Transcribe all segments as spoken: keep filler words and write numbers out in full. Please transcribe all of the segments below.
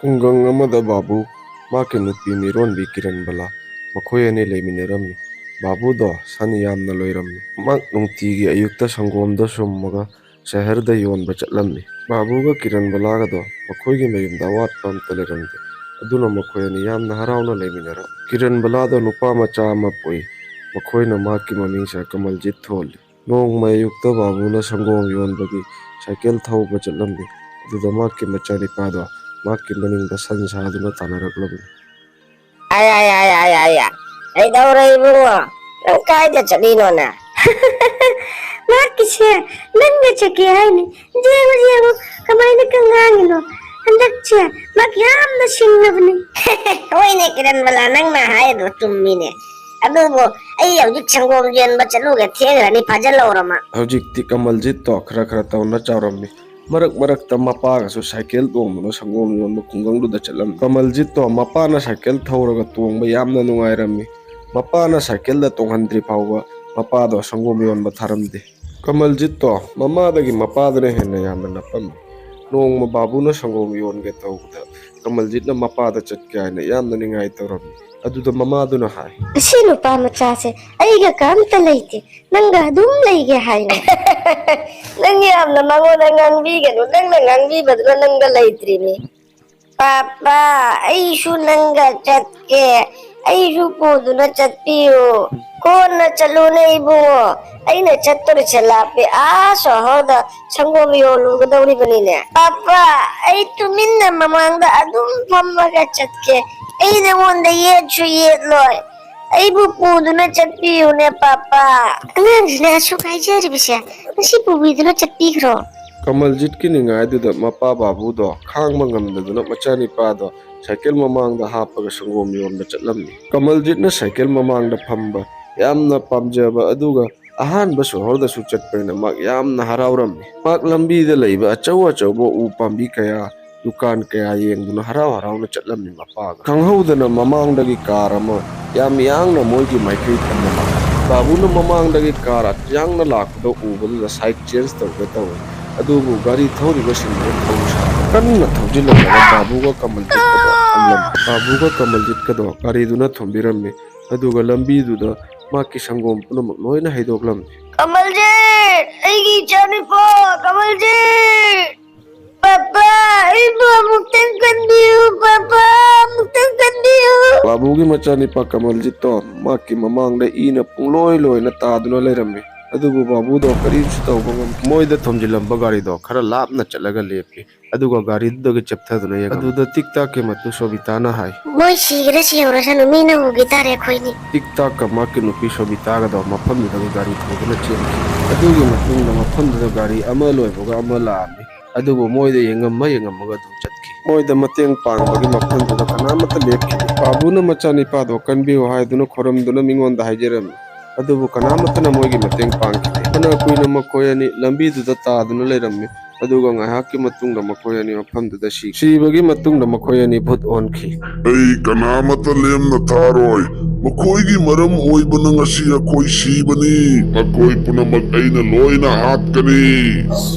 ꯈꯨꯡꯒꯪ ꯑꯃꯗ ꯕꯥꯕꯨ, ꯃꯍꯥꯛꯀꯤ ꯅꯨꯄꯤ ꯃꯤꯔꯣꯟꯕꯤ ꯀꯤꯔꯟꯕꯂꯥ, ꯃꯈꯣꯏ ꯑꯅꯤ ꯂꯩꯃꯤꯟꯅꯔꯝꯃꯤ꯫ ꯕꯥꯕꯨꯗꯣ ꯁꯟ ꯌꯥꯝꯅ ꯂꯣꯏꯔꯝꯃꯤ꯫ ꯃꯍꯥꯛ ꯅꯨꯡꯇꯤꯒꯤ ꯑꯌꯨꯛꯇ ꯁꯪꯒꯣꯝꯗ ꯁꯨꯝꯃꯒ ꯁꯍꯔꯗ ꯌꯣꯟꯕ ꯆꯠꯂꯝꯃꯤ꯫ ꯕꯥꯕꯨꯒ ꯀꯤꯔꯟꯕꯂꯥꯒꯗꯣ ꯃꯈꯣꯏꯒꯤ ꯃꯌꯨꯝꯗ ꯑꯋꯥꯠꯄ ꯑꯝꯇ ꯂꯩꯔꯝꯗꯦ꯫ ꯑꯗꯨꯅ ꯃꯈꯣꯏ ꯑꯅꯤ ꯌꯥꯝꯅ ꯍꯔꯥꯎꯅ ꯂꯩꯃꯤꯟꯅꯔꯝꯃꯤ꯫ ꯀꯤꯔꯟꯕꯂꯥꯗꯣ ꯅꯨꯄꯥ ꯃꯆꯥ ꯑꯃ ꯄꯣꯛꯏ꯫ ꯃꯈꯣꯏꯅ ꯃꯍꯥꯛꯀꯤ ꯃꯃꯤꯡꯁꯦ ꯀꯃꯜꯖꯤꯠ ꯊꯣꯜꯂꯤ꯫ ꯅꯣꯡꯃ ꯑꯌꯨꯛꯇ ꯕꯥꯕꯨꯅ ꯁꯪꯒꯣꯝ ꯌꯣꯟꯕꯒꯤ ꯁꯥꯏꯀꯦꯜ ꯊꯧꯕ ꯆꯠꯂꯝꯃꯤ꯫ ꯑꯗꯨꯗ ꯃꯍꯥꯛꯀꯤ ꯃꯆꯥꯅꯤꯄꯥꯗꯣ ꯃꯍꯥꯛꯀꯤ ꯃꯅꯤꯡꯗ ꯁꯟ ꯁꯥꯗꯨꯅ ꯇꯥꯟꯅꯔꯛꯂꯝꯃꯤ꯫ ꯑꯥꯏ, ꯑꯥꯏ, ꯑꯥꯏ, ꯑꯥꯏ, ꯑꯥꯏ, ꯑꯥꯏ꯫ ꯀꯩꯗꯧꯔꯦ ꯏꯕꯨꯡꯉꯣ? ꯅꯪ ꯀꯥꯏꯗ ꯆꯠꯂꯤꯅꯣꯅꯦ? ꯃꯍꯥꯛꯀꯤꯁꯦ ꯅꯪꯒ ꯆꯠꯀꯦ ꯍꯥꯏꯅꯤ꯫ ꯌꯦꯡꯉꯨ, ꯌꯦꯡꯉꯨ, ꯀꯃꯥꯏꯅ ꯉꯥꯡꯉꯤꯅꯣ? ꯍꯟꯗꯛꯁꯦ ꯃꯍꯥꯛ ꯌꯥꯝꯅ ꯁꯤꯡꯂꯕꯅꯤ꯫ ꯍꯣꯏꯅꯦ, ꯀꯤꯔꯟꯕꯂꯥ, ꯅꯪꯅ ꯍꯥꯏꯗꯣ ꯆꯨꯝꯃꯤꯅꯦ꯫ ꯑꯗꯨꯕꯨ ꯑꯩ ꯍꯧꯖꯤꯛ ꯁꯪꯒꯣꯝ ꯌꯦꯟꯕ ꯆꯠꯂꯨꯒꯦ, ꯊꯦꯡꯈ꯭ꯔꯅꯤ, ꯐꯥꯖꯤꯜꯍꯧꯔꯃ꯫ ꯍꯧꯖꯤꯛꯇꯤ ꯀꯃꯜꯖꯤꯠꯇꯣ ꯈꯔ ꯈꯔ ꯇꯧꯅ ꯆꯥꯎꯔꯝꯃꯤ꯫ ꯃꯔꯛ ꯃꯔꯛꯇ ꯃꯄꯥꯒꯁꯨ ꯁꯥꯏꯀꯦꯜ ꯇꯣꯡꯗꯨꯅ ꯁꯪꯒꯣꯝ ꯌꯣꯟꯕ ꯈꯨꯡꯒꯪꯗꯨꯗ ꯆꯠꯂꯝꯃꯤ꯫ ꯀꯃꯜꯖꯤꯠꯇꯣ ꯃꯄꯥꯅ ꯁꯥꯏꯀꯦꯜ ꯊꯧꯔꯒ ꯇꯣꯡꯕ ꯌꯥꯝꯅ ꯅꯨꯡꯉꯥꯏꯔꯝꯃꯤ꯫ ꯃꯄꯥꯅ ꯁꯥꯏꯀꯦꯜꯗ ꯇꯣꯡꯍꯟꯗ꯭ꯔꯤ ꯐꯥꯎꯕ ꯃꯄꯥꯗꯣ ꯁꯪꯒꯣꯝ ꯌꯣꯟꯕ ꯊꯥꯔꯝꯗꯦ꯫ ꯀꯃꯜꯖꯤꯠꯇꯣ ꯃꯃꯥꯗꯒꯤ ꯃꯄꯥꯗꯨꯅ ꯍꯦꯟꯅ ꯌꯥꯝꯅ ꯅꯞꯄꯝꯃꯤ꯫ ꯅꯣꯡꯃ ꯕꯥꯕꯨꯅ ꯁꯪꯒꯣꯝ ꯌꯣꯟꯒꯦ ꯇꯧꯕꯗ ꯀꯃꯜꯖꯤꯠꯅ ꯃꯄꯥꯗ ꯆꯠꯀꯦ ꯍꯥꯏꯅ ꯌꯥꯝꯅ ꯅꯤꯡꯉꯥꯏ ꯇꯧꯔꯝꯃꯤ꯫ ꯑꯗꯨꯗ ꯃꯃꯥꯗꯨꯅ ꯍꯥꯏ, "ꯑꯁꯤ ꯅꯨꯄꯥ ꯃꯆꯥꯁꯦ ꯑꯩꯒ ꯀꯔꯝꯇ ꯂꯩꯇꯦ, ꯅꯪꯒ ꯑꯗꯨꯝ ꯂꯩꯒꯦ ꯍꯥꯏꯅꯦ꯫" "ꯅꯪ ꯌꯥꯝꯅ ꯃꯉꯣꯟꯗ ꯉꯥꯡꯕꯤꯒꯅꯨ, ꯅꯪꯅ ꯉꯥꯡꯕꯤꯕꯗꯨꯅ ꯅꯪꯒ ꯂꯩꯇ꯭ꯔꯤꯅꯤ꯫" "ꯄꯥꯄꯥ, ꯑꯩꯁꯨ ꯅꯪꯒ ꯆꯠꯀꯦ, ꯑꯩꯁꯨ ꯄꯨꯗꯨꯅ ꯆꯠꯄꯤꯌꯨ꯫" "ꯀꯣꯟꯅ ꯆꯠꯂꯨꯅꯦ ꯏꯕꯨꯡꯉꯣ, ꯑꯩꯅ ꯆꯠꯇꯣꯔꯤꯁꯦ ꯂꯥꯞꯄꯦ, ꯑꯥ ꯁꯣꯍꯣꯔꯗ ꯁꯪꯒꯣꯝ ꯌꯣꯜꯂꯨꯒꯗꯧꯔꯤꯕꯅꯤꯅꯦ꯫" "ꯄꯥꯄꯥ, ꯑꯩ ꯇꯨꯃꯤꯟꯅ ꯃꯃꯥꯡꯗ ꯑꯗꯨꯝ ꯐꯝꯃꯒ ꯆꯠꯀꯦ, ꯑꯩ ꯅꯉꯣꯟꯗ ꯌꯦꯠꯁꯨ ꯌꯦꯠꯂꯣꯏ, ꯑꯩꯕꯨ ꯄꯨꯗꯨꯅ ꯆꯠꯄꯤꯌꯨꯅꯦ ꯄꯥꯄꯥ꯫" "ꯑꯉꯥꯡꯁꯤꯅ ꯑꯁꯨꯛ ꯍꯥꯏꯖꯔꯤꯕꯁꯦ, ꯉꯁꯤ ꯄꯨꯕꯤꯗꯨꯅ ꯆꯠꯄꯤꯈ꯭ꯔꯣ꯫" ꯀꯃꯜꯖꯤꯠꯀꯤ ꯅꯤꯡꯉꯥꯏꯗꯨꯗ ꯃꯄꯥ ꯕꯥꯕꯨꯗꯣ ꯈꯥꯡꯕ ꯉꯝꯗꯗꯨꯅ ꯃꯆꯥꯅꯤꯄꯥꯗꯣ ꯁꯥꯏꯀꯦꯜ ꯃꯃꯥꯡꯗ ꯍꯥꯞꯄꯒ ꯁꯪꯒꯣꯝ ꯌꯣꯟꯕ ꯆꯠꯂꯝꯃꯤ꯫ ꯀꯃꯜꯖꯤꯠꯅ ꯁꯥꯏꯀꯦꯜ ꯃꯃꯥꯡꯗ ꯐꯝꯕ ꯌꯥꯝꯅ ꯄꯥꯝꯖꯕ ꯑꯗꯨꯒ ꯑꯍꯥꯟꯕ ꯁꯣꯍꯣꯔꯗꯁꯨ ꯆꯠꯄꯅꯤꯅ ꯃꯍꯥꯛ ꯌꯥꯝꯅ ꯍꯔꯥꯎꯔꯝꯃꯤ꯫ ꯃꯍꯥꯛ ꯂꯝꯕꯤꯗ ꯂꯩꯕ ꯑꯆꯧ ꯑꯆꯧꯕ ꯎ ꯄꯥꯝꯕꯤ ꯀꯌꯥ, ꯗꯨꯀꯥꯟ ꯀꯌꯥ ꯌꯦꯡꯗꯨꯅ ꯍꯔꯥꯎ ꯍꯔꯥꯎꯅ ꯆꯠꯂꯝꯃꯤ꯫ ꯃꯄꯥꯒ ꯈꯪꯍꯧꯗꯅ ꯃꯃꯥꯡꯗꯒꯤ ꯀꯥꯔ ꯑꯃ ꯌꯥꯝ ꯌꯥꯡꯅ ꯃꯣꯏꯒꯤ ꯃꯥꯏꯀꯩ ꯇꯝꯅ ꯂꯥꯛꯏ꯫ ꯕꯥꯕꯨꯅ ꯃꯃꯥꯡꯗꯒꯤ ꯀꯥꯔ ꯌꯥꯡꯅ ꯂꯥꯛꯄꯗ ꯎꯕꯗꯨꯗ ꯁꯥꯏꯠ ꯆꯦꯟꯖ ꯇꯧꯒꯦ ꯇꯧꯏ, ꯑꯗꯨꯕꯨ ꯒꯥꯔꯤ ꯊꯧꯔꯤꯕꯁꯤꯡꯗꯨꯅ ꯊꯧ ꯁꯥꯗ ꯀꯟꯅ ꯊꯧꯖꯤꯜꯂꯝꯂꯒ ꯕꯥꯕꯨꯒ ꯀꯃꯜꯖꯤꯠꯀꯗꯣ ꯊꯝꯂꯝꯃꯤ꯫ ꯕꯥꯕꯨꯒ ꯀꯃꯜꯖꯤꯠꯀꯗꯣ ꯒꯥꯔꯤꯗꯨꯅ ꯊꯣꯝꯕꯤꯔꯝꯃꯤ꯫ ꯑꯗꯨꯒ ꯂꯝꯕꯤꯗꯨꯗ ꯃꯍꯥꯛꯀꯤ ꯁꯪꯒꯣꯝ ꯄꯨꯝꯅꯃꯛ ꯂꯣꯏꯅ ꯍꯩꯗꯣꯛꯂꯝꯃꯤ꯫ "ꯀꯃꯜꯖꯤꯠ, ꯑꯩꯒꯤ ꯏꯆꯥꯅꯨꯄꯥ ꯀꯃꯜꯖꯤꯠ! ꯄꯥꯄꯥ, ꯑꯩꯕꯨ ꯑꯃꯨꯛꯇꯪ ꯀꯟꯕꯤꯌꯨ, ꯄꯥꯄꯥ, ꯑꯃꯨꯛꯇꯪ ꯀꯟꯕꯤꯌꯨ!" ꯕꯥꯕꯨꯒꯤ ꯃꯆꯥꯅꯤꯄꯥ ꯀꯃꯜꯖꯤꯠꯇꯣ ꯃꯍꯥꯛꯀꯤ ꯃꯃꯥꯡꯗ ꯏꯅ ꯄꯨꯡꯂꯣꯏ ꯂꯣꯏꯅ ꯇꯥꯗꯨꯅ ꯂꯩꯔꯝꯃꯤ꯫ ꯑꯗꯨꯕꯨ ꯕꯥꯕꯨꯗꯣ ꯀꯔꯤꯁꯨ ꯇꯧꯕ ꯉꯝꯗꯦ꯫ ꯃꯣꯏꯗ ꯊꯣꯝꯖꯤꯜꯂꯝꯕ ꯒꯥꯔꯤꯗꯣ ꯈꯔ ꯂꯥꯞꯅ ꯆꯠꯂꯒ ꯂꯦꯞꯄꯤ꯫ ꯑꯗꯨꯒ ꯒꯥꯔꯤꯗꯨꯗꯒꯤ ꯆꯦꯞꯊꯗꯨꯅ ꯌꯦꯡꯉꯝꯃꯤ꯫ ꯑꯗꯨꯗ ꯇꯤꯛ ꯇꯥꯛꯀꯤ ꯃꯇꯨ ꯁꯣꯕꯤꯇꯥꯅ ꯍꯥꯏ, "ꯃꯣꯏ ꯁꯤꯒꯦꯔꯥ ꯁꯤꯍꯧꯔꯁꯅꯨ, ꯃꯤꯅ ꯎꯒꯦ ꯇꯥꯔꯦ ꯑꯩꯈꯣꯏꯅꯤ!" ꯇꯤꯛ ꯇꯥꯛꯀ ꯃꯍꯥꯛꯀꯤ ꯅꯨꯄꯤ ꯁꯣꯕꯤꯇꯥꯒꯗꯣ ꯃꯐꯝꯗꯨꯗꯒꯤ ꯒꯥꯔꯤ ꯊꯧꯗꯨꯅ ꯆꯦꯟꯈꯤ꯫ ꯑꯗꯨꯒꯤ ꯃꯇꯨꯡꯗ ꯃꯐꯝꯗꯨꯗ ꯒꯥꯔꯤ ꯑꯃ ꯂꯣꯏꯕꯒ ꯑꯃ ꯂꯥꯛꯑꯝꯃꯤ꯫ ꯑꯗꯨꯕꯨ ꯃꯣꯏꯗ ꯌꯦꯡꯉꯝꯃ ꯌꯦꯡꯉꯝꯃꯒ ꯑꯗꯨꯝ ꯆꯠꯈꯤ꯫ ꯃꯣꯏꯗ ꯃꯇꯦꯡ ꯄꯥꯡꯕꯒꯤ ꯃꯐꯝꯗꯨꯗ ꯀꯅꯥꯃꯠꯇ ꯂꯦꯞꯈꯤꯗꯦ꯫ ꯕꯥꯕꯨꯅ ꯃꯆꯥꯅꯤꯄꯥꯗꯣ ꯀꯟꯕꯤꯌꯨ ꯍꯥꯏꯗꯨꯅ ꯈꯣꯏꯔꯝꯗꯨꯅ ꯃꯤꯉꯣꯟꯗ ꯍꯥꯏꯖꯔꯝꯃꯤ꯫ ꯑꯗꯨꯕꯨ ꯀꯅꯥꯃꯠꯇꯅ ꯃꯣꯏꯒꯤ ꯃꯇꯦꯡ ꯄꯥꯡꯈꯤꯗꯦ꯫ ꯐꯅ ꯀꯨꯏꯅ ꯃꯈꯣꯏ ꯑꯅꯤ ꯂꯝꯕꯤꯗꯨꯗ ꯇꯥꯗꯨꯅ ꯂꯩꯔꯝꯃꯤ꯫ ꯑꯗꯨꯒ ꯉꯥꯏꯍꯥꯛꯀꯤ ꯃꯇꯨꯡꯗ ꯃꯈꯣꯏ ꯑꯅꯤ ꯃꯐꯝꯗꯨꯗ ꯁꯤ-, ꯁꯤꯕꯒꯤ ꯃꯇꯨꯡꯗ ꯃꯈꯣꯏ ꯑꯅꯤ ꯚꯨꯠ ꯑꯣꯟꯈꯤ꯫ "ꯑꯩ ꯀꯅꯥꯃꯠꯇ ꯂꯦꯝꯅ ꯊꯥꯔꯣꯏ꯫ ꯃꯈꯣꯏꯒꯤ ꯃꯔꯝ ꯑꯣꯏꯕꯅ ꯉꯁꯤ ꯑꯩꯈꯣꯏ ꯁꯤꯕꯅꯤ꯫ ꯃꯈꯣꯏ ꯄꯨꯝꯅꯃꯛ ꯑꯩꯅ ꯂꯣꯏꯅ ꯍꯥꯠꯀꯅꯤ!"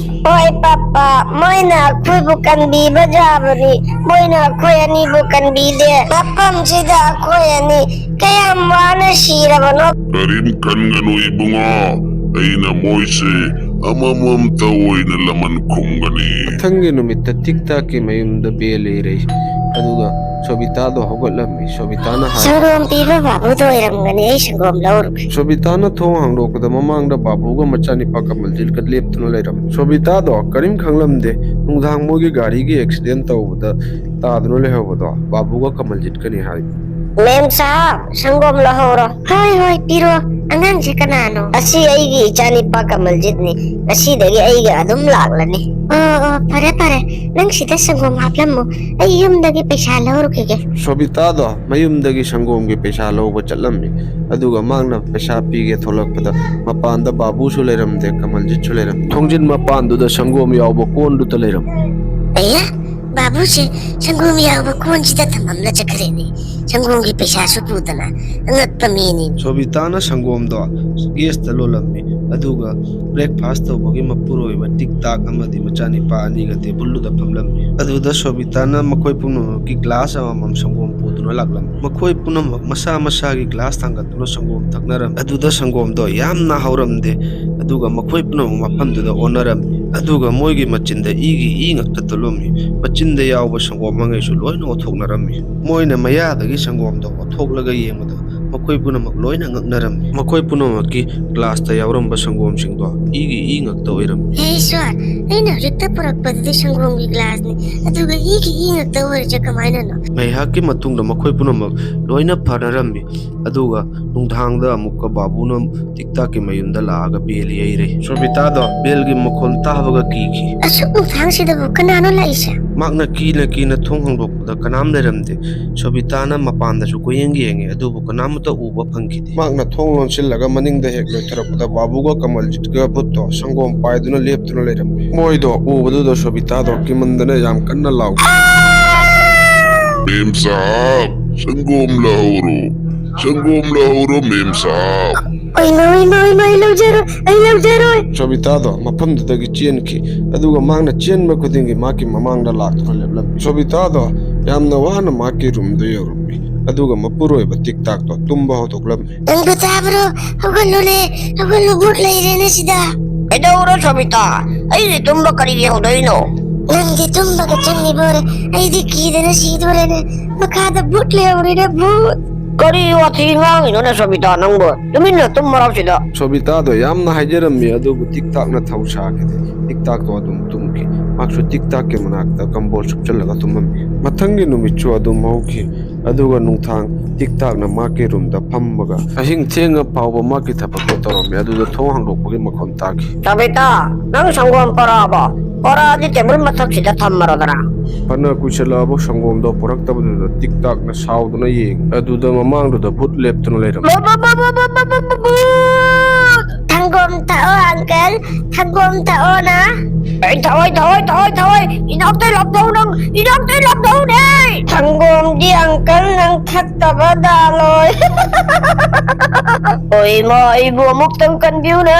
"ꯍꯣꯏ ꯄꯥꯄꯥ, ꯃꯣꯏꯅ ꯑꯩꯈꯣꯏꯕꯨ ꯀꯟꯕꯤꯕ ꯌꯥꯕꯅꯤ, ꯃꯣꯏꯅ ꯑꯩꯈꯣꯏ ꯑꯅꯤꯕꯨ ꯀꯟꯕꯤꯗꯦ꯫ ꯃꯐꯝꯁꯤꯗ ꯑꯩꯈꯣꯏ ꯑꯅꯤ ꯀꯌꯥꯝ ꯋꯥꯅ ꯁꯤꯔꯕꯅꯣ!" "ꯀꯔꯤꯝ ꯈꯟꯒꯅꯨ ꯏꯕꯨꯡꯉꯣ, ꯑꯩꯅ ꯃꯣꯏꯁꯦ ꯑꯃꯃꯝꯇ ꯑꯣꯏꯅ ꯂꯃꯟ ꯈꯨꯝꯒꯅꯤ!" ꯃꯊꯪꯒꯤ ꯅꯨꯃꯤꯠꯇ ꯇꯤꯛ ꯇꯥꯛꯀꯤ ꯃꯌꯨꯝꯗ ꯕꯦꯜ ꯏꯔꯩ꯫ ꯑꯗꯨꯒ ꯁꯣꯕꯤꯇꯥꯗꯣ ꯍꯧꯒꯠꯂꯝꯃꯤ꯫ ꯁꯣꯕꯤꯇꯥꯅ ꯍꯥꯏ, "ꯁꯪꯒꯣꯝ ꯄꯤꯕ ꯕꯥꯕꯨꯗꯣ ꯑꯣꯏꯔꯝꯒꯅꯤ, ꯑꯩ ꯁꯪꯒꯣꯝ ꯂꯧꯔꯨꯒꯦ!" ꯁꯣꯕꯤꯇꯥꯅ ꯊꯣꯡ ꯍꯥꯡꯗꯣꯛꯄꯗ ꯃꯃꯥꯡꯗ ꯕꯥꯕꯨꯒ ꯃꯆꯥꯅꯤꯄꯥ ꯀꯃꯜꯖꯤꯠꯀ ꯂꯦꯞꯇꯨꯅ ꯂꯩꯔꯝꯃꯤ꯫ ꯁꯣꯕꯤꯇꯥꯗꯣ ꯀꯔꯤꯝ ꯈꯪꯂꯝꯗꯦ꯫ ꯅꯨꯡꯗꯥꯡ ꯃꯣꯏꯒꯤ ꯒꯥꯔꯤꯒꯤ ꯑꯦꯛꯁꯤꯗꯦꯟ ꯇꯧꯕꯗ ꯇꯥꯗꯨꯅ ꯂꯩꯍꯧꯕꯗꯣ ꯕꯥꯕꯨꯒ ꯀꯃꯜꯖꯤꯠꯀꯅꯤ ꯍꯥꯏ꯫ "ꯃꯦꯝ ꯁꯥꯍꯕ, ꯁꯪꯒꯣꯝ ꯂꯧꯍꯧꯔꯣ!" "ꯍꯣꯏ, ꯍꯣꯏ, ꯄꯤꯔꯣ꯫ ꯑꯉꯥꯡꯁꯦ ꯀꯅꯥꯅꯣ?" "ꯑꯁꯤ ꯑꯩꯒꯤ ꯏꯆꯥꯅꯤꯄꯥ ꯀꯃꯜꯖꯤꯠꯅꯤ꯫ ꯉꯁꯤꯗꯒꯤ ꯑꯩꯒ ꯑꯗꯨꯝ ꯂꯥꯛꯂꯅꯤ꯫" "ꯑꯣ, ꯑꯣ, ꯐꯔꯦ, ꯐꯔꯦ꯫ ꯅꯪ ꯁꯤꯗ ꯁꯪꯒꯣꯝ ꯍꯥꯞꯂꯝꯃꯨ꯫ ꯑꯩ ꯌꯨꯝꯗꯒꯤ ꯄꯩꯁꯥ ꯂꯧꯔꯨꯈꯤꯒꯦ꯫" ꯁꯣꯕꯤꯇꯥꯗꯣ ꯃꯌꯨꯝꯗꯒꯤ ꯁꯪꯒꯣꯝꯒꯤ ꯄꯩꯁꯥ ꯂꯧꯕ ꯆꯠꯂꯝꯃꯤ꯫ ꯑꯗꯨꯒ ꯃꯍꯥꯛꯅ ꯄꯩꯁꯥ ꯄꯤꯒꯦ ꯊꯣꯛꯂꯛꯄꯗ ꯃꯄꯥꯟꯗ ꯕꯥꯕꯨꯁꯨ ꯂꯩꯔꯝꯗꯦ, ꯀꯃꯜꯖꯤꯠꯁꯨ ꯂꯩꯔꯝꯗꯦ꯫ ꯊꯣꯡꯖꯤꯟ ꯃꯄꯥꯟꯗꯨꯗ ꯁꯪꯒꯣꯝ ꯌꯥꯎꯕ ꯀꯣꯟꯗꯨꯗ ꯂꯩꯔꯝꯃꯤ꯫ "ꯑꯌꯥ, ꯕꯥꯕꯨꯁꯦ ꯁꯪꯒꯣꯝ ꯌꯥꯎꯕ ꯀꯣꯟꯁꯤꯗ ꯊꯝꯃꯝꯂ ꯆꯠꯈ꯭ꯔꯦꯅꯦ꯫ ꯁꯪꯒꯣꯝꯒꯤ ꯄꯩꯁꯥꯁꯨ ꯄꯨꯗꯅ꯫ ꯑꯉꯛꯄ ꯃꯤꯅꯤ꯫" ꯁꯣꯕꯤꯇꯥꯅ ꯁꯪꯒꯣꯝꯗꯣ ꯒꯦꯁꯇ ꯂꯣꯜꯂꯝꯃꯤ꯫ ꯑꯗꯨꯒ breakfast ꯇꯧꯕꯒꯤ ꯃꯄꯨꯔꯣꯏꯕ ꯇꯤꯛ ꯇꯥꯛ ꯑꯃꯗꯤ ꯃꯆꯥꯅꯤꯄꯥ ꯑꯅꯤꯒ ꯇꯦꯕꯜꯗꯨꯗ ꯐꯝꯂꯝꯃꯤ꯫ ꯑꯗꯨꯗ ꯁꯣꯕꯤꯇꯥꯅ ꯃꯈꯣꯏ ꯄꯨꯝꯅꯃꯛꯀꯤ glass ꯑꯃꯃꯝ ꯁꯪꯒꯣꯝ ꯄꯨꯗꯨꯅ ꯂꯥꯛꯂꯝꯃꯤ꯫ ꯃꯈꯣꯏ ꯄꯨꯝꯅꯃꯛ ꯃꯁꯥ ꯃꯁꯥꯒꯤ glass ꯊꯥꯡꯒꯠꯇꯨꯅ ꯁꯪꯒꯣꯝ ꯊꯛꯅꯔꯝꯃꯤ꯫ ꯑꯗꯨꯗ ꯁꯪꯒꯣꯝꯗꯣ ꯌꯥꯝꯅ ꯍꯥꯎꯔꯝꯗꯦ꯫ ꯑꯗꯨꯒ ꯃꯈꯣꯏ ꯄꯨꯝꯅꯃꯛ ꯃꯐꯝꯗꯨꯗ ꯑꯣꯟꯅꯔꯝꯃꯤ꯫ ꯑꯗꯨꯒ ꯃꯣꯏꯒꯤ ꯃꯆꯤꯟꯗ ꯏꯒꯤ ꯏ ꯉꯛꯇ ꯊꯣꯛꯂꯝꯃꯤ꯫ ꯃꯆꯤꯟꯗ ꯌꯥꯎꯕ ꯁꯪꯒꯣꯝ ꯃꯉꯩꯁꯨ ꯂꯣꯏꯅ ꯑꯣꯊꯣꯛꯅꯔꯝꯃꯤ꯫ ꯃꯣꯏꯅ ꯃꯌꯥꯗꯒꯤ ꯁꯪꯒꯣꯝꯗꯣ ꯑꯣꯊꯣꯛꯂꯒ ꯌꯦꯡꯕꯗ ꯃꯈꯣꯏ ꯄꯨꯝꯅꯃꯛ ꯂꯣꯏꯅ ꯉꯛꯅꯔꯝꯃꯤ꯫ ꯃꯈꯣꯏ ꯄꯨꯝꯅꯃꯛꯀꯤ glassꯇ ꯌꯥꯎꯔꯝꯕ ꯁꯪꯒꯣꯝꯁꯤꯡꯗꯣ ꯏꯒꯤ ꯏ ꯉꯛꯇ ꯑꯣꯏꯔꯝꯃꯤ꯫ ꯍꯦ ꯏꯁ꯭ꯋꯔ, ꯑꯩꯅ ꯍꯧꯖꯤꯛꯇ ꯄꯨꯔꯛꯄꯗꯨꯗꯤ ꯁꯪꯒꯣꯝꯒꯤ glassꯅꯤ, ꯑꯗꯨꯒ ꯏꯒꯤ ꯏ ꯉꯛꯇ ꯑꯣꯏꯔꯤꯁꯦ ꯀꯃꯥꯏꯅꯅꯣ? ꯉꯥꯏꯍꯥꯛꯀꯤ ꯃꯇꯨꯡꯗ ꯃꯈꯣꯏ ꯄꯨꯝꯅꯃꯛ ꯂꯣꯏꯅ ꯐꯅꯔꯝꯃꯤ꯫ ꯑꯗꯨꯒ ꯅꯨꯡꯗꯥꯡꯗ ꯑꯃꯨꯛꯀ ꯕꯥꯕꯨꯅ ꯇꯤꯛ ꯇꯥꯛꯀꯤ ꯃꯌꯨꯝꯗ ꯂꯥꯛꯑꯒ bell ꯌꯩꯔꯦ꯫ ꯁꯣꯕꯤꯇꯥꯗꯣ bellꯒꯤ ꯃꯈꯣꯟ ꯇꯥꯕꯒ ꯀꯤꯈꯤ꯫ ꯑꯁꯨꯛ ꯅꯨꯡꯗꯥꯡꯁꯤꯗꯕꯨ ꯀꯅꯥꯅꯣ ꯂꯥꯛꯏꯁꯦ? ꯃꯍꯥꯛꯅ ꯀꯤꯅ ꯀꯤꯅ ꯊꯣꯡ ꯍꯥꯡꯗꯣꯛꯄꯗ ꯀꯅꯥꯝ ꯂꯩꯔꯝꯗꯦ꯫ ꯁꯣꯕꯤꯇꯥꯅ ꯃꯄꯥꯟꯗꯁꯨ ꯀꯣꯏꯌꯦꯡ ꯌꯦꯡꯉꯤ, ꯑꯗꯨꯕꯨ ꯀꯅꯥꯃꯠꯇ ꯎꯕ ꯐꯪꯈꯤꯗꯦ꯫ ꯃꯍꯥꯛꯅ ꯊꯣꯡ ꯂꯣꯟꯁꯤꯜꯂꯒ ꯃꯅꯤꯡꯗ ꯍꯦꯛ ꯂꯣꯏꯊꯔꯛꯄꯗ ꯕꯥꯕꯨꯒ ꯀꯃꯜꯖꯤꯠꯀ ꯚꯨꯠꯇꯣ ꯁꯪꯒꯣꯝ ꯄꯥꯏꯗꯨꯅ ꯂꯦꯞꯇꯨꯅ ꯂꯩꯔꯝꯃꯤ꯫ ꯃꯣꯏꯗꯣ ꯎꯕꯗꯨꯗ ꯁꯣꯕꯤꯇꯥꯗꯣ ꯀꯤꯃꯟꯗꯅ ꯌꯥꯝ ꯀꯟꯅ ꯂꯥꯎꯈꯤ꯫ ꯃꯦꯝ ꯁꯥꯍꯕ, ꯁꯪꯒꯣꯝ ꯂꯧꯍꯧꯔꯣ, ꯁꯪꯒꯣꯝ ꯂꯧꯍꯧꯔꯣ, ꯃꯦꯝ ꯁꯥꯍꯕ꯫ ꯑꯣꯏꯃ, ꯑꯣꯏꯃ, ꯑꯣꯏꯃ, ꯑꯩ ꯂꯧꯖꯔꯣꯏ, ꯑꯩ ꯂꯧꯖꯔꯣꯏ꯫ ꯁꯣꯕꯤꯇꯥꯗꯣ ꯃꯐꯝꯗꯨꯗꯒꯤ ꯆꯦꯟꯈꯤ, ꯑꯗꯨꯒ ꯃꯍꯥꯛꯅ ꯆꯦꯟꯕ ꯈꯨꯗꯤꯡꯒꯤ ꯃꯍꯥꯛꯀꯤ ꯃꯃꯥꯡꯗ ꯂꯥꯛꯇꯨꯅ ꯂꯦꯞꯂꯝꯃꯤ꯫ ꯁꯣꯕꯤꯇꯥꯗꯣ ꯌꯥꯝꯅ ꯋꯥꯅ ꯃꯍꯥꯛꯀꯤ roomꯗ ꯌꯧꯔꯝꯃꯤ, ꯑꯗꯨꯒ ꯃꯄꯨꯔꯣꯏꯕ ꯇꯤꯛ ꯇꯥꯛꯇꯣ ꯇꯨꯝꯕ ꯍꯧꯗꯣꯛꯂꯝꯃꯤ꯫ ꯅꯪꯕꯨ ꯇꯥꯕ꯭ꯔꯣ? ꯍꯧꯒꯠꯂꯨꯅꯦ, ꯍꯧꯒꯠꯂꯨ, ꯚꯨꯠ ꯂꯩꯔꯦꯅꯦ ꯁꯤꯗ꯫ ꯀꯩꯗꯧꯔꯣ ꯁꯣꯕꯤꯇꯥ? ꯑꯩꯗꯤ ꯇꯨꯝꯕ ꯀꯔꯤꯒꯤ ꯍꯧꯗꯣꯛꯏꯅꯣ? ꯅꯪꯗꯤ ꯇꯨꯝꯕꯒ ꯆꯪꯉꯤꯕꯣꯔꯦ, ꯑꯩꯗꯤ ꯀꯤꯗꯅ ꯁꯤꯗꯣꯔꯦꯅꯦ꯫ ꯃꯈꯥꯗ ꯚꯨꯠ ꯂꯩꯍꯧꯔꯦꯅꯦ, ꯚꯨꯠ꯫ ꯀꯔꯤ ꯋꯥꯊꯤ ꯉꯥꯡꯉꯤꯅꯣꯅꯦ ꯁꯣꯕꯤꯇꯥ ꯅꯪꯕꯨ? ꯇꯨꯃꯤꯟꯅ ꯇꯨꯝꯃꯣ ꯁꯤꯗ꯫ ꯁꯣꯕꯤꯇꯥꯗꯣ ꯌꯥꯝꯅ ꯍꯥꯏꯖꯔꯝꯃꯤ, ꯑꯗꯨꯕꯨ ꯇꯤꯛ ꯇꯥꯛꯅ ꯊꯧ ꯁꯥꯈꯤꯗꯦ꯫ ꯇꯤꯛ ꯇꯥꯛꯇꯣ ꯑꯗꯨꯝ ꯇꯨꯝꯈꯤ꯫ ꯃꯍꯥꯛꯁꯨ ꯇꯤꯛ ꯇꯥꯛꯀꯤ ꯃꯅꯥꯛꯇ ꯀꯝꯕꯣꯜ ꯁꯨꯞꯆꯜꯂꯒ ꯇꯨꯝꯃꯝꯃꯤ꯫ ꯃꯊꯪꯒꯤ ꯅꯨꯃꯤꯠꯁꯨ ꯑꯗꯨꯝ ꯍꯧꯈꯤ꯫ ꯑꯗꯨꯒ ꯅꯨꯡꯗꯥꯡ ꯇꯤꯛ ꯇꯥꯛꯅ ꯃꯍꯥꯛꯀꯤ roomꯗ ꯐꯝꯃꯒ ꯑꯍꯤꯡ ꯊꯦꯡꯉ ꯐꯥꯎꯕ ꯃꯍꯥꯛꯀꯤ ꯊꯕꯛꯇꯣ ꯇꯧꯔꯝꯃꯤ꯫ ꯑꯗꯨꯗ ꯊꯣꯡ ꯍꯥꯡꯗꯣꯛꯄꯒꯤ ꯃꯈꯣꯟ ꯇꯥꯈꯤ꯫ ꯁꯣꯕꯤꯇꯥ, ꯅꯪ ꯁꯪꯒꯣꯝ ꯄꯣꯔꯛꯑꯕꯣ? ꯄꯣꯔꯛꯑꯗꯤ table ꯃꯊꯛꯁꯤꯗ ꯊꯝꯃꯔꯣꯗꯅ꯫ ꯐꯅ ꯀꯨꯏꯁꯜꯂꯛꯑꯕ ꯁꯪꯒꯣꯝꯗꯣ ꯄꯨꯔꯛꯇꯕꯗꯨꯗ ꯇꯤꯛ ꯇꯥꯛꯅ ꯁꯥꯎꯗꯨꯅ ꯌꯦꯡꯉꯤ꯫ ꯑꯗꯨꯗ ꯃꯃꯥꯡꯗꯨꯗ ꯚꯨꯠ ꯂꯦꯞꯇꯨꯅ ꯂꯩꯔꯝꯃꯤ꯫ ꯊꯪꯒꯣꯝ ꯊꯛꯑꯣ uncle, ꯊꯪꯒꯣꯝ ꯊꯛꯑꯣꯅ꯫ ꯑꯩ ꯊꯛꯑꯣꯏ, ꯊꯛꯑꯣꯏ, ꯊꯛꯑꯣꯏ, ꯊꯛꯑꯣꯏ꯫ ꯏꯅꯥꯛꯇꯩ ꯂꯥꯞꯊꯣꯛꯎ ꯅꯪ, ꯏꯅꯥꯛꯇꯩ ꯂꯥꯞꯊꯣꯛꯎꯅꯦ꯫ ꯊꯪꯒꯣꯝꯗꯤ ꯑꯪꯀꯜ, ꯅꯪ ꯊꯛꯇꯕ ꯗꯥꯜ ꯑꯣꯏ꯫ ꯑꯣꯏꯃ, ꯑꯩꯕꯨ ꯑꯃꯨꯛꯇꯪ ꯀꯟꯕꯤꯌꯨꯅꯦ꯫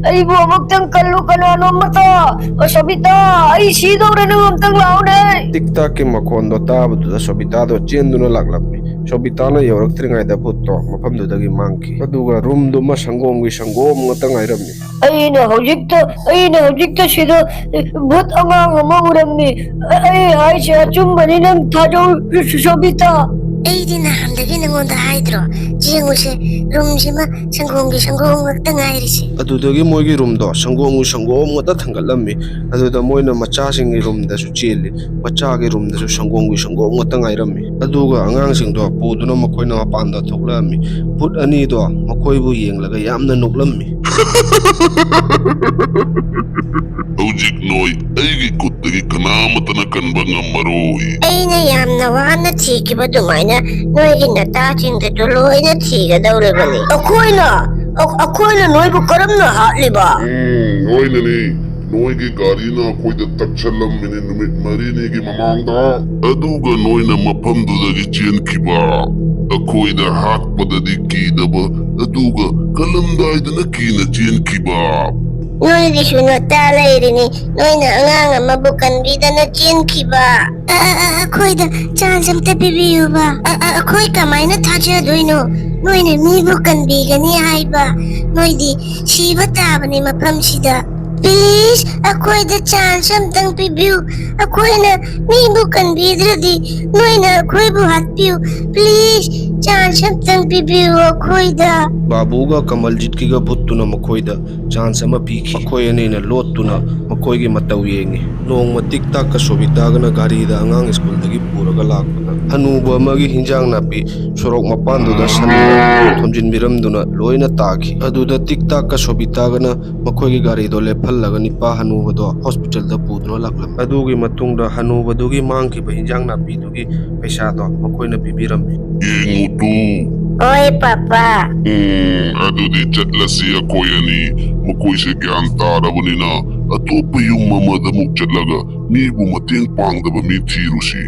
ꯑꯩꯕꯨ ꯑꯃꯨꯛꯇꯪ ꯀꯜꯂꯨ, ꯀꯅꯥꯅꯣ ꯑꯃꯇ꯫ ꯑꯣ, ꯁꯣꯕꯤꯇꯥ, ꯑꯩ ꯁꯤꯗꯧꯔꯦ, ꯅꯪ ꯑꯃꯨꯛꯇꯪ ꯂꯥꯛꯎꯅꯦ꯫ ꯇꯤꯛ ꯇꯥꯛꯀꯤ ꯃꯈꯣꯟꯗꯣ ꯇꯥꯕꯗꯨꯗ ꯁꯣꯕꯤꯇꯥꯗꯣ ꯆꯦꯟꯗꯨꯅ ꯂꯥꯛꯂꯝꯃꯤ꯫ ꯁꯣꯕꯤꯇꯥꯅ ꯌꯧꯔꯛꯇ꯭ꯔꯤꯉꯩꯗ ꯚꯨꯠꯇꯣ ꯃꯐꯝꯗꯨꯗꯒꯤ ꯃꯥꯡꯈꯤ꯫ ꯑꯗꯨꯒ ꯔꯨꯝꯗꯨꯃ ꯁꯪꯒꯣꯝꯒꯤ ꯁꯪꯒꯣꯝ ꯉꯥꯛꯇ ꯉꯥꯏꯔꯝꯃꯤ꯫ ꯑꯩꯅ ꯍꯧꯖꯤꯛꯇ, ꯑꯩꯅ ꯍꯧꯖꯤꯛꯇ ꯁꯤꯗ, ꯑꯦ, ꯚꯨꯠ ꯑꯉꯥꯡ ꯑꯃ ꯎꯔꯝꯃꯤ꯫ ꯑ-, ꯑꯩ ꯍꯥꯏꯁꯦ ꯑꯆꯨꯝꯕꯅꯤ, ꯅꯪ ꯊꯥꯖꯧ, ꯁꯣꯕꯤꯇꯥ꯫ ꯑꯩꯗꯤ ꯅꯍꯥꯟꯗꯒꯤ ꯅꯉꯣꯟꯗ ꯍꯥꯏꯗ꯭ꯔꯣ? ꯌꯦꯡꯉꯨꯁꯦ, ꯔꯨꯝꯁꯤꯃ ꯁꯪꯒꯣꯝꯒꯤ ꯁꯪꯒꯣꯝ ꯉꯥꯛꯇ ꯉꯥꯏꯔꯤꯁꯦ꯫ ꯑꯗꯨꯗꯒꯤ ꯃꯣꯏꯒꯤ ꯔꯨꯝꯗꯣ ꯁꯪꯒꯣꯝꯒꯤ ꯁꯪꯒꯣꯝ ꯉꯥꯛꯇ ꯊꯥꯡꯒꯠꯂꯝꯃꯤ꯫ ꯑꯗꯨꯗ ꯃꯣꯏꯅ ꯃꯆꯥꯁꯤꯡꯒꯤ ꯔꯨꯝꯗꯁꯨ ꯆꯦꯜꯂꯤ꯫ ꯃꯆꯥꯒꯤ ꯔꯨꯝꯗꯁꯨ ꯁꯪꯒꯣꯝꯒꯤ ꯁꯪꯒꯣꯝ ꯉꯥꯛꯇ ꯉꯥꯏꯔꯝꯃꯤ꯫ ꯑꯗꯨꯒ ꯑꯉꯥꯡꯁꯤꯡꯗꯣ ꯄꯨꯗꯨꯅ ꯃꯈꯣꯏꯅ ꯃꯄꯥꯟꯗ ꯊꯣꯛꯂꯛꯑꯝꯃꯤ꯫ ꯚꯨꯠ ꯑꯅꯤꯗꯣ ꯃꯈꯣꯏꯕꯨ ꯌꯦꯡꯂꯒ ꯌꯥꯝꯅ ꯅꯣꯛꯂꯝꯃꯤ꯫ ꯍꯧꯖꯤꯛ ꯅꯣꯏ ꯑꯩꯒꯤ ꯈꯨꯠꯇꯒꯤ ꯀꯅꯥꯃꯠꯇꯅ ꯀꯟꯕ ꯉꯝꯃꯔꯣꯏ꯫ ꯑꯩꯅ ꯌꯥꯝꯅ ꯋꯥꯅ ꯊꯤꯈꯤꯕ ꯑꯗꯨꯃꯥꯏꯅ ꯅꯣꯏꯒꯤ ꯅꯇꯥꯁꯤꯡꯗꯨꯁꯨ ꯂꯣꯏꯅ ꯊꯤꯒꯗꯧꯔꯤꯕꯅꯤ꯫ ꯑꯩꯈꯣꯏꯅ? ꯑꯩ-, ꯑꯩꯈꯣꯏꯅ ꯅꯣꯏꯕꯨ ꯀꯔꯝꯅ ꯍꯥꯠꯂꯤꯕ? ꯎꯝ, ꯅꯣꯏꯅꯅꯤ꯫ ꯅꯣꯏꯒꯤ ꯒꯥꯔꯤꯅ ꯑꯩꯈꯣꯏꯗ ꯇꯛꯁꯜꯂꯝꯃꯤꯅꯤ ꯅꯨꯃꯤꯠ ꯃꯔꯤꯅꯤꯒꯤ ꯃꯃꯥꯡꯗ꯫ ꯑꯗꯨꯒ ꯅꯣꯏꯅ ꯃꯐꯝꯗꯨꯗꯒꯤ ꯆꯦꯟꯈꯤꯕ꯫ ꯑꯩꯈꯣꯏꯗ ꯍꯥꯠꯄꯗꯗꯤ ꯀꯤꯗꯕ, ꯑꯗꯨꯒ ꯀꯜꯂꯝꯗꯥꯏꯗꯅ ꯀꯤꯅ ꯆꯦꯟꯈꯤꯕ꯫ ꯅꯣꯏꯒꯤꯁꯨ ꯅꯇꯥ ꯂꯩꯔꯤꯅꯤ, ꯅꯣꯏꯅ ꯑꯉꯥꯡ ꯑꯃꯕꯨ ꯀꯟꯕꯤꯗꯅ ꯆꯦꯟꯈꯤꯕ꯫ ꯑ, ꯑ, ꯑ, ꯑꯩꯈꯣꯏꯗ ꯆꯥꯟꯁ ꯑꯝꯇ ꯄꯤꯕꯤꯌꯨꯕ꯫ ꯑ, ꯑ, ꯑꯩꯈꯣꯏ ꯀꯃꯥꯏꯅ ꯊꯥꯖꯗꯣꯏꯅꯣ? ꯅꯣꯏꯅ ꯃꯤꯕꯨ ꯀꯟꯕꯤꯒꯅꯤ ꯍꯥꯏꯕ? ꯅꯣꯏꯗꯤ ꯁꯤꯕ ꯇꯥꯕꯅꯤ ꯃꯐꯝꯁꯤꯗ꯫ ꯄ꯭ꯂꯤꯖ, ꯑꯩꯈꯣꯏꯗ ꯆꯥꯟꯁ ꯑꯝꯇꯪ ꯄꯤꯕꯤꯌꯨ꯫ ꯑꯩꯈꯣꯏꯅ ꯃꯤꯕꯨ ꯀꯟꯕꯤꯗ꯭ꯔꯗꯤ ꯅꯣꯏꯅ ꯑꯩꯈꯣꯏꯕꯨ ꯍꯥꯠꯄꯤꯌꯨ꯫ ꯄ꯭ꯂꯤꯖ, ꯆꯥꯟꯁ ꯑꯝꯇꯪ ꯄꯤꯕꯤꯌꯨ ꯑꯩꯈꯣꯏꯗ꯫ ꯕꯥꯕꯨꯒ ꯀꯃꯜꯖꯤꯠꯀꯤꯒ ꯚꯨꯠꯇꯨꯅ ꯃꯈꯣꯏꯗ ꯆꯥꯟꯁ ꯑꯃ ꯄꯤꯈꯤ꯫ ꯃꯈꯣꯏ ꯑꯅꯤꯅ ꯂꯣꯠꯇꯨꯅ ꯃꯈꯣꯏꯒꯤ ꯃꯇꯧ ꯌꯦꯡꯉꯤ꯫ ꯅꯣꯡꯃ ꯇꯤꯛ ꯇꯥꯛꯀ ꯁꯣꯕꯤꯇꯥꯒꯅ ꯒꯥꯔꯤꯗ ꯑꯉꯥꯡ ꯁ꯭ꯀꯨꯜꯗꯒꯤ ꯄꯨꯔꯒ ꯂꯥꯛꯄꯗ, ꯍꯅꯨꯕ ꯑꯃꯒꯤ ꯍꯤꯟꯖꯥꯡ ꯅꯥꯄꯤ ꯁꯣꯔꯣꯛ ꯃꯄꯥꯟꯗꯨꯗ ꯁꯟꯅ ꯊꯣꯝꯖꯤꯟꯕꯤꯔꯝꯗꯨꯅ ꯂꯣꯏꯅ ꯇꯥꯈꯤ꯫ ꯑꯗꯨꯗ ꯇꯤꯛ ꯇꯥꯛꯀ ꯁꯣꯕꯤꯇꯥꯒꯅ ꯃꯈꯣꯏꯒꯤ ꯒꯥꯔꯤꯗꯣ ꯂꯦꯞꯍꯜꯂꯒ ꯅꯤꯄꯥ ꯍꯅꯨꯕꯗꯣ ꯍꯣꯁꯄꯤꯇꯥꯜꯗ ꯄꯨꯗꯨꯅ ꯂꯥꯛꯂꯝꯃꯤ꯫ ꯑꯗꯨꯒꯤ ꯃꯇꯨꯡꯗ ꯍꯅꯨꯕꯗꯨꯒꯤ ꯃꯥꯡꯈꯤꯕ ꯍꯤꯟꯖꯥꯡ ꯅꯥꯄꯤꯗꯨꯒꯤ ꯄꯩꯁꯥꯗꯣ ꯃꯈꯣꯏꯅ ꯄꯤꯕꯤꯔꯝꯃꯤ꯫ ꯌꯦꯡꯉꯨ ꯇꯨ꯫ ꯍꯣꯏ, ꯄꯥꯄꯥ꯫ ꯎꯝ, ꯑꯗꯨꯗꯤ ꯆꯠꯂꯁꯤ ꯑꯩꯈꯣꯏ ꯑꯅꯤ꯫ ꯃꯈꯣꯏꯁꯦ ꯒ꯭ꯌꯥꯟ ꯇꯥꯔꯕꯅꯤꯅ ꯑꯇꯣꯞꯄ ꯌꯨꯝ ꯑꯃꯗ ꯑꯃꯨꯛ ꯆꯠꯂꯒ ꯃꯤꯕꯨ ꯃꯇꯦꯡ ꯄꯥꯡꯗꯕ ꯃꯤ ꯊꯤꯔꯨꯁꯤ꯫